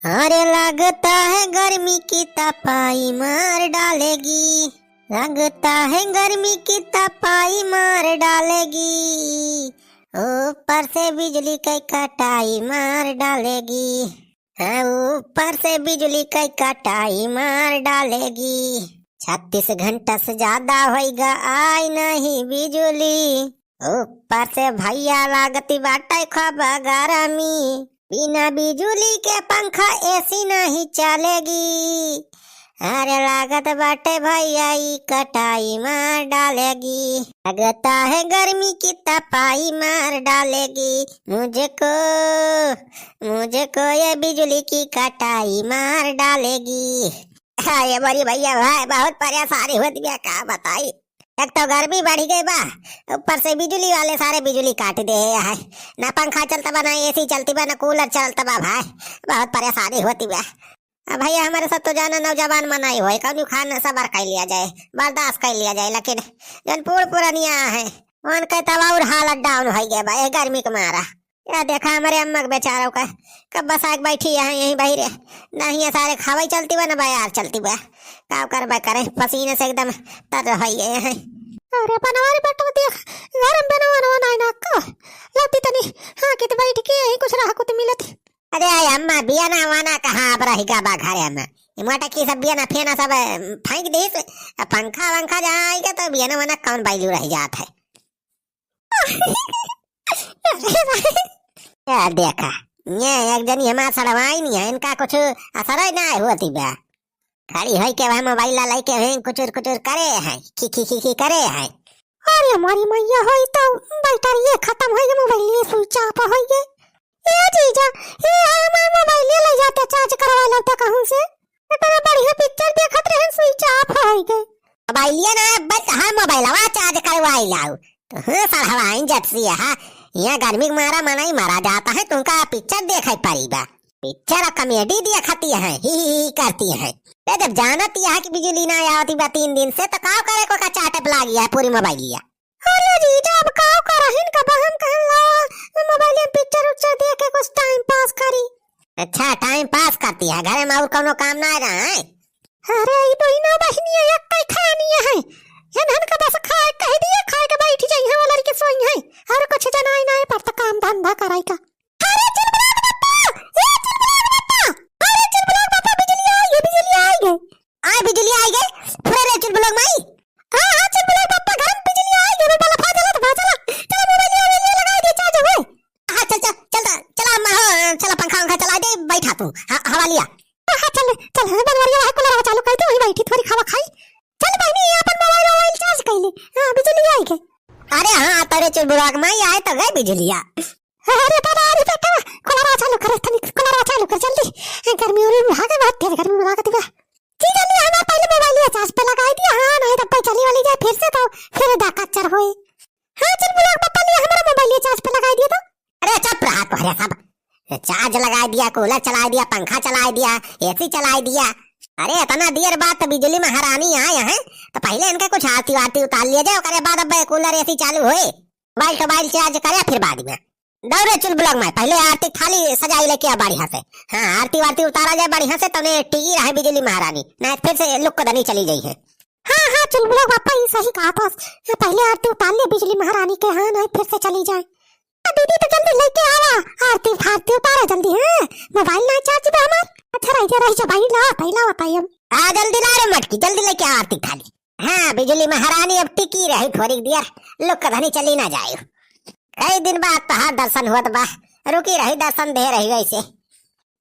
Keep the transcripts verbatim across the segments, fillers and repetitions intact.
अरे लगता है गर्मी की तपाई मार डालेगी, लगता है गर्मी की तपाई मार डालेगी, ऊपर से बिजली की कटाई मार डालेगी। हाँ, ऊपर से बिजली की कटाई मार डालेगी। छत्तीस घंटा से ज्यादा होइगा आई नहीं बिजुली। ऊपर से भैया लागती बाटे खूब गरमी। बिना बिजुली के पंखा एसी नहीं चलेगी। अरे लागत बाटे भैया ई कटाई मार डालेगी। लगता है गर्मी की तपाई मार डालेगी। मुझको, मुझको ये बिजुली की कटाई मार डालेगी। अरे मोरी भैया भाई, बहुत परेशानी होती बा, का बताई। एक तो गर्मी बढ़ी गई बा, ऊपर से बिजुली वाले सारे बिजुली काट दे है। ना पंखा चलता बा, ना एसी चलती बा, ना कूलर चलता बा भाई, बहुत परेशानी होती बा। अब भैया हमरे सब तो जाना नौजवान मनाई होई, कौनो खान सबर कर लिया जाए, बर्दाश्त कर लिया जाए, लेकिन जौन बूढ़ पुरनिया है उनके तब और हालत डाउन हो गया बा ये गर्मी के मारा। या देखा हमरे अम्मा के बेचारा का, कब बसा के बैठी है यहीं बहिरे, ना ही ये सारे खावई चलती बा ना बयार चलती बा। का करबा करे, पसीने से एकदम तर रही है। अरे बनवारी बेटा देख, घर में बनवा बनवा ना ना को लती तनी, हाँ कित बैठ के यहीं कुछ रहा कुत मिलत। अरे अम्मा बियाना वाना कहाँ अब रही गा बा घरे में, ये मोटा की सब बियाना फेना सब फेंक दीस, पंखा वंखा जहाँ आई गया तो बियाना वाना कौन बैलू रह जात है। अरे भाई। या देखा, ये एक जनी हमार सड़वाई नहीं है, इनका कुछ असर ही ना होती बा। खड़ी होई के वह मोबाइल ला लेके हैं कुचुर कुचुर करे हैं, खी खी खी खी करे हैं। अरे हमारी मैया होई तो बैटरी ये खत्म होई गई, मोबाइल ये स्विच ऑफ होई गई। ए जीजा, ए हमार मोबाइल ले जाते चार्ज करवा लेते कहूँ से। इतना बढ़िया पिक्चर देखत रहे, स्विच ऑफ होई गए। मोबाइलिया ना, बस हाँ मोबाइलवा चार्ज करवाई लाऊ। तो हाँ सड़हवाइन जब से यहाँ, यहाँ गर्मी के मारा मनई मरा जाता है, तुमका पिक्चर देखे पड़ी बा। पिक्चर और कॉमेडी देखती है, ही ही ही करती है। ते जब जानत यहाँ की बिजली ना आवती बा तीन दिन से, तो का करे को का चाटप लागी है पूरी मोबाइलिया। अरे जीजा, अब का करहिन का बहन कहन ला, मोबाइल में पिक्चर उक्चर देख के कुछ टाइम पास करी। अच्छा, टाइम पास करती है, घरे में और कौनो काम ना रहा है? अरे ई दोनों बहिनिया एक कई खानी है, इन्हन का बस खाए कह दिया, खाए के बैठ जाई है, लड़के सोई है, और कुछ जनाई ना है, पर तो काम धंधा कराई का। अरे चुलबुलाक बप्पा, ए चुलबुलाक बप्पा, अरे चुलबुलाक बप्पा, बिजली आई गई, बिजली आई गई। आय बिजली आई गई, फुरे रे चुलबुलाक माई। हाँ, हाँ, चुलबुलाक बप्पा, घर में बिजली आई गई, बल्ब आ जलत बा, चला, चला मोबाइल ले, ले लगाई दे, चार्ज होए। हाँ, चल, चल, चल, चला, अम्मा, हाँ, चला पंखा वंखा चला दे, बैठा तू, ह-, हवा लिया। हाँ, हाँ, चल, चल, हाँ, बनवरिया, वहाँ कूलर चालू कर दे, वहीं बैठी, थोड़ी हवा खाई। चल बहनी, ये अपन मोबाइल वोबाइल चार्ज कर ले। हाँ, बिजली आई गई। अरे हाँ, तोरे चुलबुलाक माई आए तो गए बिजलिया। अरे दादा, अरे बेटा, कूलर चालू कर, तनी कूलर चालू कर जल्दी। गर्मी उर्मी में भागे, बहुत तेज गर्मी में भागत बा। ठीक है, ले हमार पहले मोबाइल ये चार्ज पे लगाई दिया, हाँ, नहीं तो चली वाली जाए फिर से तो फिर दा कच्चर होए। हाँ, चुलबुलाक बप्पा, ले हमारा मोबाइल ये चार्ज पे लगाई दिया तो। अरे चुप रहा तोहरे सब। ये चार्ज लगाई दिया, कूलर चलाई दिया, पंखा चलाई दिया, एसी चलाई दिया। अरे इतना देर बाद तो बिजली महारानी आए हैं, तो पहले इनके कुछ आरती वारती उतार लिया जाए, ओकरे बाद अब कूलर एसी चालू होए, मोबाइल टोबाइल चार्ज करे फिर बाद में। दौड़े चुलबुलाक माई, पहले आरती थाली सजाई लेके आ बढ़िया से। हाँ, आरती वारती उतारा जाए बढ़िया से, तने टिकी रहे बिजली महारानी, ना फिर से लुक दनी चली गई है। हाँ, हाँ, चुलबुलाक बप्पा, ई सही कहा था। हाँ, पहले आरती उतार ले बिजली महारानी के, हाँ, ना फिर से चली जाए। आ, दीदी तो जल्दी लेके आवा, आरती फारती उतारा जल्दी, हाँ, मोबाइल ना चार्ज बा हमार। अच्छा, रह जा, रह जा भाई, लावा ताई, लावा ताई हम। हाँ, जल्दी ला रे मटकी, जल्दी लेके आ आरती थाली। हाँ, बिजली महारानी अब टिकी रही थोड़ी देर, लुक धनी चली ना जाए। कई दिन बाद तोहार दर्शन होत बा, रुकी रही, दर्शन दे रही वैसे।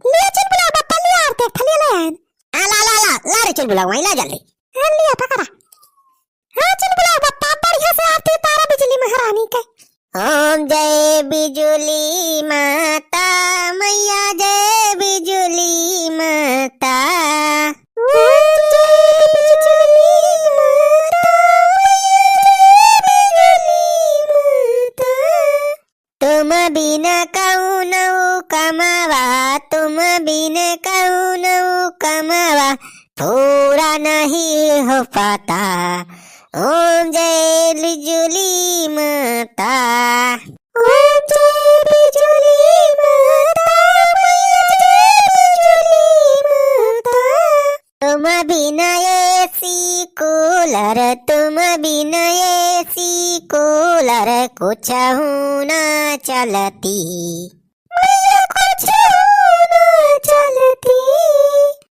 ले चुलबुलाक बप्पा, ले आरती थाली ले आन। हाँ, ला, ला, ला, ला रे चुलबुलाक माई, ला जल्दी। हाँ, लिया पकड़ा। हाँ, चुलबुलाक बप्पा, बढ़िया से आरती उतारा बिजली महारानी के। ओम जय बिजुली माता मैया, जय बिजुली माता। ओम जय बिजुली माता मैया, जय बिजुली माता। तुम बिन कउनो कमवा, तुम बिन कउनो कमवा पूरा नहीं हो पाता। ओम जय बिजुली माता। ओम जय बिजुली माता, मैया जय बिजुली बिना एसी कूलर, तुम बिना एसी कूलर कुछ ना चलती। मैया कुछ ना चलती।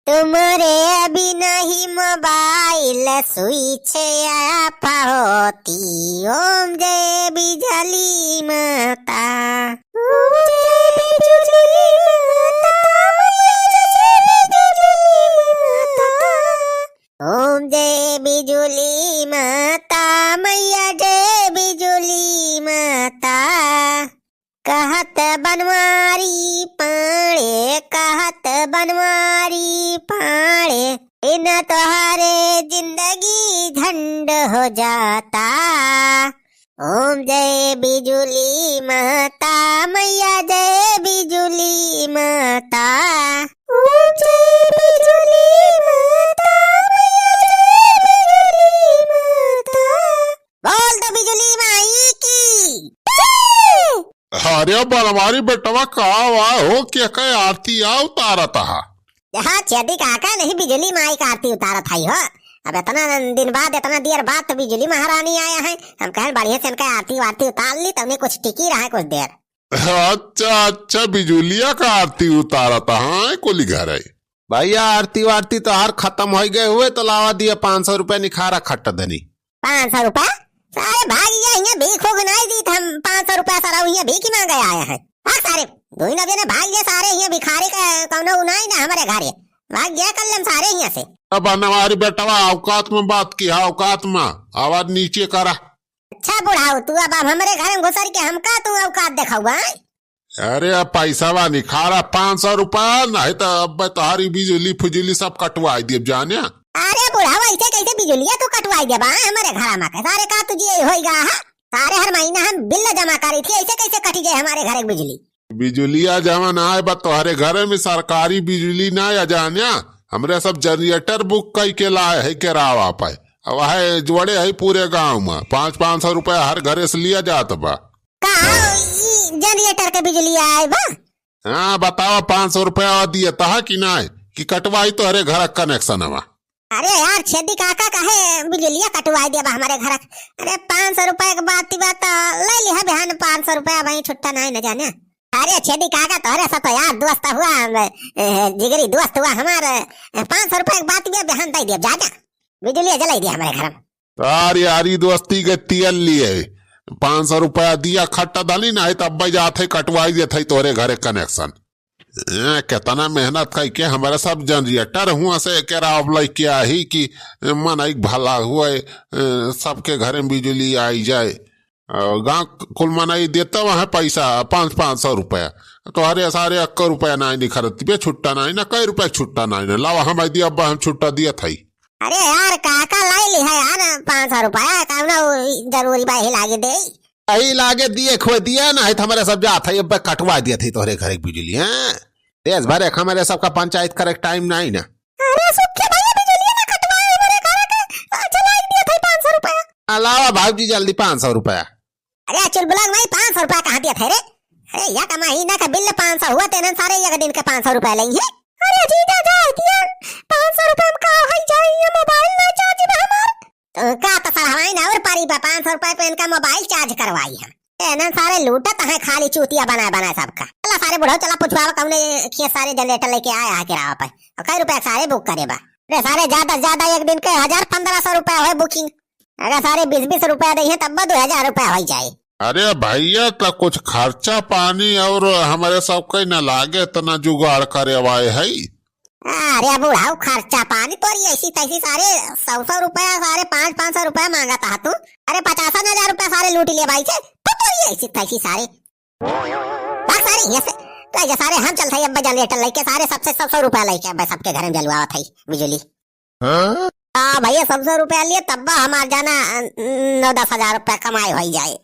तुम्हारे बिना ही मोबाइल स्विच ऑफ होती। ओम जय बिजली माता। ओम जय बिजुली माता, मैया जय बिजुली माता। ओम जय बिजुली माता, मैया जय बिजुली माता। कहत बनवारी पाड़े, कहत बनवारी पाड़े, बिन तोहरे जिंदगी झंड हो जाता। ओम जय बिजुली माता, मैया जय बिजुली माता। ओम जय बिजुली माता, मैया जय बिजुली माता। बोल दो बिजुली माई की जय। अरे बनवारी बेटवा, का वा हो, के कहे आरती आ उतारत हा? हाँ छेदी काका, नहीं बिजुली माई का आरती उतारत हई हो। अब इतना दिन बाद, इतना देर बाद तो बिजुली महारानी आया है, हम कहन बढ़िया से इनका आरती वारती उतार ली, तब कुछ टिकी रहा कुछ देर। अच्छा अच्छा, बिजुलिया का आरती उतारत हा कुली घर है। भैया आरती वारती तो हर खत्म हो गए हुए, तो लावा दिया पाँच सौ रुपया निखारा खट्ट धनी। पाँच सौ रुपया? सारे भाग गया, हियाँ भीख उग नाई दीत हम पाँच सौ रुपया, सारा हियाँ भीख ही मांगे आया है। भाग सारे, दो ही नबे ने भाग गया सारे, हियाँ भिखारी का कौनो उनाई ना हमारे घरे। भाग गया कर लेम सारे हियाँ से। अब बनवारी बेटवा औकात में बात की, औकात में, आवाज नीचे करा। अच्छा बुढ़ाऊ, तू अब, अब हमारे घर में घुसर के हमका तू औकात देखावा, हैं? अरे, अब पैसा बा निखारा पाँच सौ रुपया, नहीं तो अब तोहारी बिजुली फुजुली सब कटवाई दियब जाने। अरे बुढ़ाऊ, ऐसे कैसे बिजुलिया तू कटवाई देबा, हैं, हमारे घर में के? सारे का तुझे यही होई गा है? सारे हर महीना हम बिल जमा करी थी, ऐसे कैसे कटी जाए हमारे घर की बिजली? बिजुलिया जवन आए बा तोहरे घरे में, सरकारी बिजुली ना आ जाने, हमरे सब जनरेटर बुक कई के लाए है केरावा पे। अब है जोड़े है पूरे गांव में, पाँच, पाँच सौ रुपया हर घरे से लिया जात बा। का ई जनरेटर के बिजुलिया आए बा? हाँ, बतावा, पाँच सौ रुपया दिए तहा कि नाय, कि कटवाई तोहरे घर का कनेक्शन हवा? अरे यार, छेदी काका काहे बिजुलिया कटवाई दिया बा हमारे घर? अरे, पाँच सौ रुपया के बात बा, तो ले लिहा बिहान पाँच सौ रुपया, भाई छुट्टा नाई न जाने। अरे छेदी काका, तोहरे सब तो यार दोस्त हुआ, हम, ए, जिगरी दोस्त हुआ हमार, ए, पाँच सौ रुपया के बात बा, बिहान दे दिया, जा, जा। बिजुलिया जलाई दिया हमारे घर में। तार यारी दोस्ती के तेल लिए पाँच सौ रुपया दिया खट्टा दाली ना है, तब जात है कटवाई देत है तोहरे घरे कनेक्शन। ए, केतना मेहनत कई के हमारे सब जनरेटर हुआ से केराव लइके आही कि मनई के भला हुए, ए, सबके घरे में बिजुली आई जाए। अ, गाँव कुल मनई देता वहाँ पैसा पाँच, पाँच सौ रुपया, तोहरे सारे अक्को रुपया नाई निखरत बे, छुट्टा नाई ना, कई रुपया छुट्टा नाई ना, लावा हम दिया, अब हम छुट्टा दिया था। अरे यार, काका लाई ली है यार, पाँच सौ रुपया, कौनो जरूरी बा, यही लागे दे। यही लागे दिए खोए दिया ना, है तो हमारे सब जात है, अब कटवा दिया थे तोहरे घर एक बिजली, हैं? देश भर एक हमारे सबका पंचायत करे टाइम नाई ना। अरे सुखे भैया, बिजुलिया ना कटवाए हमारे घर के, आ, चलाई दिया थे पाँच सौ रुपया। अलावा भाऊजी जल्दी पाँच सौ रुपया। अरे चुलबुला के माई, पाँच सौ रुपया कहाँ दिया थे रे? अरे, या का महीना का बिल पाँच सौ हुआ, तेनन सारे एक दिन के पाँच सौ रुपया लेई है। अरे जीजा, जा दिया, पाँच सौ रुपया में का होई जाई, ये मोबाइल ना चार्ज बा हमार। तो का तो सर हमारे ना और पारी बा, पाँच सौ रुपया पे इनका मोबाइल चार्ज करवाई है। तेनन सारे लूटत हैं खाली चूतिया बनाए बनाए सबका। चला सारे बुढ़ऊ, चला पुछवावा कौने खेत सारे जनरेटर लेके आया है किराया पे। और कई रुपया सारे बुक करे बा। अरे सारे ज्यादा से ज्यादा एक दिन के हजार पन्द्रह सौ रुपया होए बुकिंग। अगर सारे बीस बीस रुपया दे हैं तब दो हजार रुपया होई जाए। अरे भैया, तो कुछ खर्चा पानी और हमारे सब के न लागे, इतना जुगाड़ करे वाए है। अरे बुढ़ाऊ, खर्चा पानी तोरी ऐसी तैसी सारे सौ सौ रुपया, सारे पाँच पाँच सौ रुपया मांगत हा तू। अरे पचासन हजार रुपया सारे लूट ले भाई से, तो तोरी ऐसी तैसी सारे। भाग सारे यहाँ से। तो ऐसे सारे हम चलत है अब जनरेटर लेके, सारे सबसे सौ सौ रुपया लेके अब सबके घर में जलवावत है बिजली। हाँ? हाँ भैया, सौ सौ रुपया लिए तब हमार जाना, अ, नौ दस हजार रुपया कमाई होई जाए।